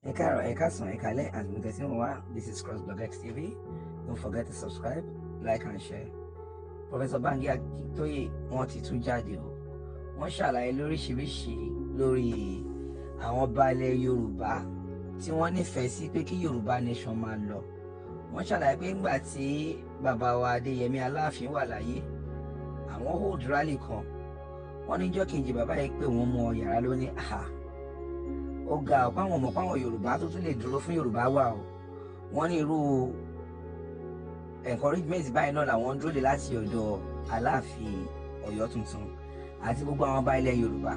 Ẹ káàárọ̀, ẹ káàsán, ẹ káalẹ́ as mo tẹ̀sí wọn wá. This is CrossBlog X TV. Don't forget to subscribe, like and share. Professor Banji Akintoye, wọ́n ti tún jáde o. Wọ́n ṣàlàyé lóríṣiríṣi lórí àwọn ọba ilẹ̀ Yorùbá tí wọ́n nífẹ̀ẹ́ sí pé kí Yorùbá nation máa lọ. Wọ́n ṣàlàyé pé ńgbà tí bàbá wa Adéyẹmí Aláàfin wà láyé, àwọn hold rally kan. Wọ́n níjọ́ kejì bàbá yìí pé wọ́n mọ yàrá lóní àhà. Ó ga ọ̀pọ̀ àwọn ọmọ páwọn Yorùbá tó tún lè dúró fún Yorùbá wà o. Wọ́n ní irú encouragement báyìí náà làwọn ń dúró de láti ọ̀dọ̀ Aláàfin Ọ̀yọ́ tuntun àti gbogbo àwọn ọba ilẹ̀ Yorùbá.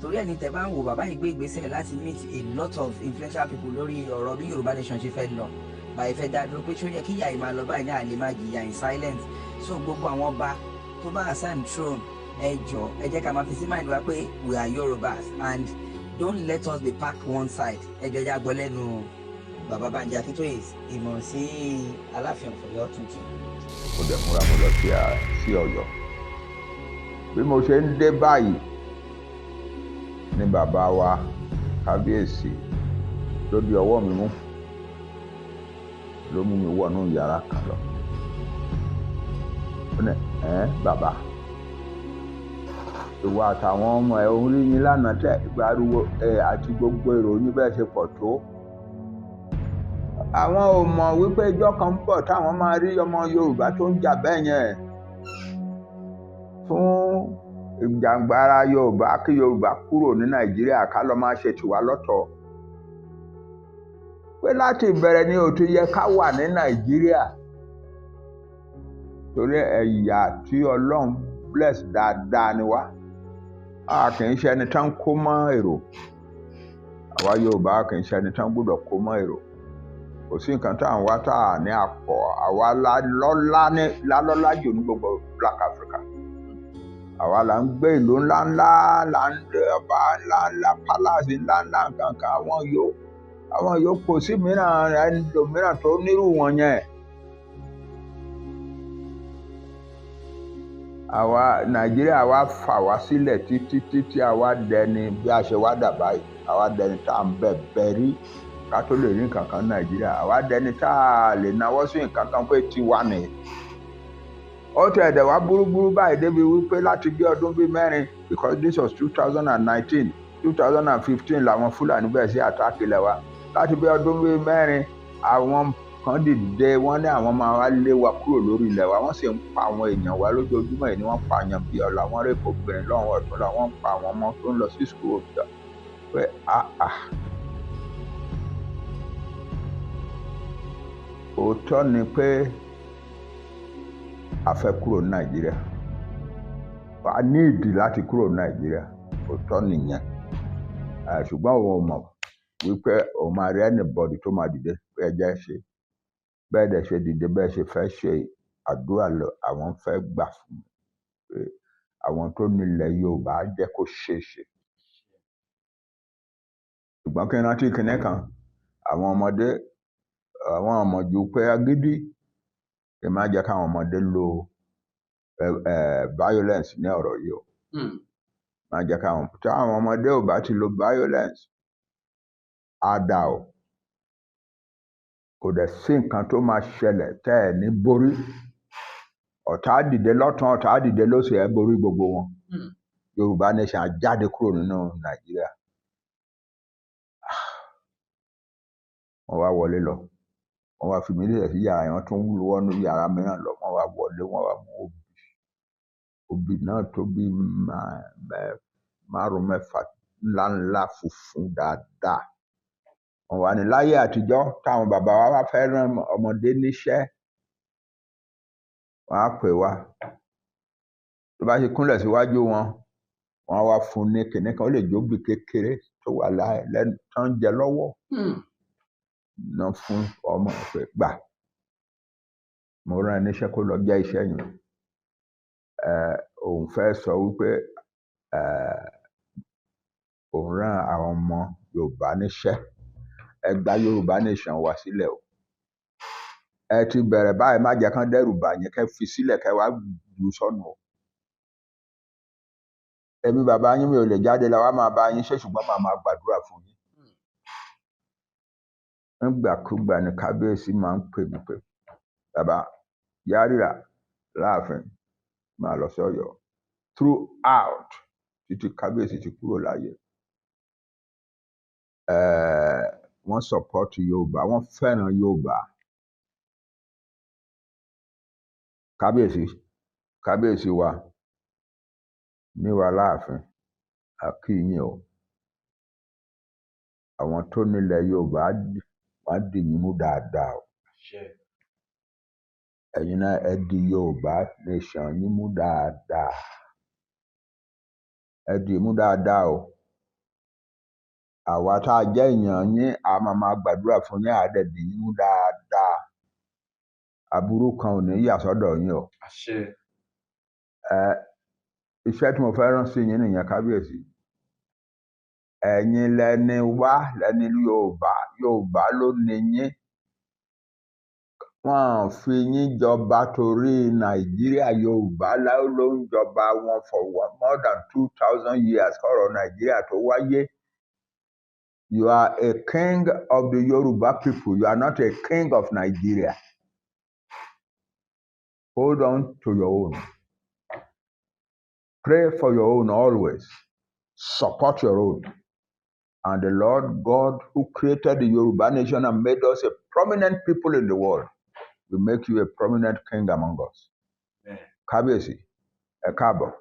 Torí ẹni tẹ́ bá ń wo bàbá yìí gbé ìgbésẹ̀ láti meet a lot of influential people lórí ọ̀rọ̀ bí Yorùbá nation ṣe fẹ́ lọ, báyìí fẹ́ dá dúró, pé ṣó yẹ kí ìyà yìí máa lọ báyìí ní àlè máa jìyà in silence. So gbogbo àwọn ọba tó bá ascend throne, ẹ jọ, ẹ jẹ́ ká máa fi sí mind wa pé we are Yorùbás and don't let us be packed one side. Ẹ jọ já gbọ́ lẹ́nu bàbá Banji Akintoye, ìmọ̀ràn sí Aláàfin Ọ̀yọ́ tuntun. Mo dẹ̀ múra, mo lọ sí Ọ̀yọ́. Bí mo ṣe ń dé báyìí ní bàbá wa kábíyèsí ló di ọwọ́ mi mú, ló mú mi wọnú yàrá kan lọ. Ó ní, "Ẹ bàbá, ìwọ àtàwọn ọmọ ẹ orí yín lánàá tẹ gbariwo ẹ àti gbogbo èrò yín bẹ́ẹ̀ ṣe pọ̀ tó." Àwọn ò mọ̀ wípé ijọ́ kan ń bọ̀ táwọn máa rí ọmọ Yorùbá tó ń jà bẹ́ẹ̀ yẹn fún ìjàngbara Yorùbá, kí Yorùbá kúrò ní Nàìjíríà, ká lọ máa ṣe tiwa lọ́tọ̀, pé láti ìbẹ̀rẹ̀ ni ò ti yẹ ká wà ní Nàìjíríà, torí ẹ̀yà tí Ọlọ́run bless dáadáa ni wá. A kì í ṣe ẹni tán kó mọ́ èrò. Àwa Yorùbá kì í ṣe ẹni tán gbọ́dọ̀ kó mọ́ èrò. Kò sí nǹkan tá à ń wá tá à ní àpọ̀. Àwa lọ́lá ní lálọ́lá jù ní gbogbo Black Africa. Àwa là ń gbé ìlú ńláńlá, là ń gbé ọba ńláńlá, palace ńláńlá nǹkan. Àwọn yòó kò sí mìíràn, ẹlòmíràn tó nírú wọn yẹn. Àwa Nàìjíríà wa fà wá sílẹ̀ títí títí, àwa dẹni bí a ṣe wá dà báyìí. Àwa dẹni tá à ń bẹ̀ bẹ̀ rí ká tó lè rí nǹkan kan Nàìjíríà. Àwa dẹni tá a lè náwó sí nǹkan kan pé tiwa nìyí. Ó tẹ̀ ẹ̀dẹ̀ wá burúburú báyìí débi wípé láti bí ọdún bíi 4, because this was 2019, 2015 làwọn Fúlàní bẹ̀rẹ̀ sí attack ilẹ̀ wa. Láti bí ọdún bíi 4, àwọn kan dìde, wọ́n ní àwọn máa wá lé wa kúrò lórí ilẹ̀ wa. Wọ́n sì ń pa àwọn èèyàn wa lójoojúmọ́ yìí ni wọ́n pa àyàn bíi ọ̀la, wọ́n rèé obìnrin lọ́wọ́ ọ̀tún la, wọ́n pa àwọn ọmọ tó ń lọ sí school pé àà. Òótọ́ ni pé a fẹ́ kúrò ní Nàìjíríà, a ní ìdí láti kúrò ní Nàìjíríà, òótọ́ nìyẹn. Ṣùgbọ́n òun ò mọ̀ wípé òun máa rí anybody tó máa dìde pé ẹ jẹ́ ṣe bẹ́ẹ̀ dẹ̀ ṣe dìde, bẹ́ẹ̀ ṣe fẹ́ ṣe àdúrà lọ. Àwọn fẹ́ gbà fún mi pé àwọn tó nílẹ̀ Yorùbá á jẹ́ kó ṣeé ṣe. Ṣùgbọ́n kí n rántí kinní kan, àwọn ọmọdé, àwọn ọmọjú pé agídí kí n má jẹ́ káwọn ọmọdé lo violence ní ọ̀rọ̀ yìí o. Má jẹ́ káwọn, tí àwọn ọmọdé ò bá ti lo violence, á dà o. Kò dẹ̀ sí nǹkan tó máa ṣẹlẹ̀ tẹ́ ẹ̀ ní borí. Ọ̀tá á dìde lọ́tún, ọ̀tá á dìde lósì, ẹ̀ borí gbogbo wọn. Yorùbá nation á jáde kúrò nínú Nàìjíríà. Wọ́n wá wọlé lọ, wọ́n wá fi mí sílẹ̀ sí yàrá yẹn. Wọ́n tún wọnú yàrá mìíràn lọ, wọ́n wá wọlé, wọ́n wá mú obì, obì náà tó bí márùn mẹ́fà, ńláńlá, funfun dáadáa. Wọ́n wà ní láyé àtijọ́, táwọn bàbá wa bá fẹ́ rán ọmọdé níṣẹ́, wọ́n á pè wá. Tó bá ṣe kúnlẹ̀ síwájú wọn, wọ́n á wá fún un ní kinní kan, ó lè jóbi kékeré tó wà lẹ́nu tó ń jẹ lọ́wọ́ náà fún ọmọ pé, "Gbà, mo rán ẹ níṣẹ́ kó lọ jẹ́ iṣẹ́ yẹn." Òun fẹ́ sọ wípé òun rán àwọn ọmọ Yorùbá níṣẹ́, ẹ gba Yorùbá nation wá sílẹ̀ o. Ẹ ti bẹ̀rẹ̀ báyìí, má jẹ́ kán dẹ́rù bà yín kẹ́ fi sílẹ̀ kẹ́ wá jù sọ́nù o. Èmi bàbá yín, mi ò lè jáde la wá máa bá yín ṣe, ṣùgbọ́n màá máa gbàdúrà fún yín. Nígbàkúgbà ni kábíyèsí máa ń pè mí pé, "Bàbá yárìrà láàfin, máa lọ sí Ọ̀yọ́," throughout títí kábíyèsí ti kúrò láyé. Wọ́n support Yorùbá, wọ́n fẹ́ràn Yorùbá. Kábíyèsí, kábíyèsí wa níwà láàfin, a kí yín o. Àwọn tó nílẹ̀ Yorùbá, wọ́n á dì yín mú dáadáa o. Ẹ̀yin náà, ẹ di Yorùbá nation yín mú dáadáa, ẹ dì í mú dáadáa o. Àwa tá a jẹ́ èèyàn yín, a máa máa gbàdúrà fún yín, àá dẹ̀ dì yín mú dáadáa. Aburú kan ò ní yà sọ́dọ̀ yín o. Ẹ iṣẹ́ tí mo fẹ́ rán sí yín nìyẹn, kábíyèsí. Ẹ̀yin lẹni wá, lẹni Yorùbá. Yorùbá ló ní yín. Wọ́n fi yín jọba torí Nàìjíríà. Yorùbá ló ń jọba wọn for more than 2,000 years kọ́rọ̀ Nàìjíríà tó wáyé. You are a king of the Yoruba people. You are not a king of Nigeria. Hold on to your own. Pray for your own always. Support your own. And the Lord God who created the Yoruba nation and made us a prominent people in the world will make you a prominent king among us. Kábíyèsí, ẹ káàbọ̀.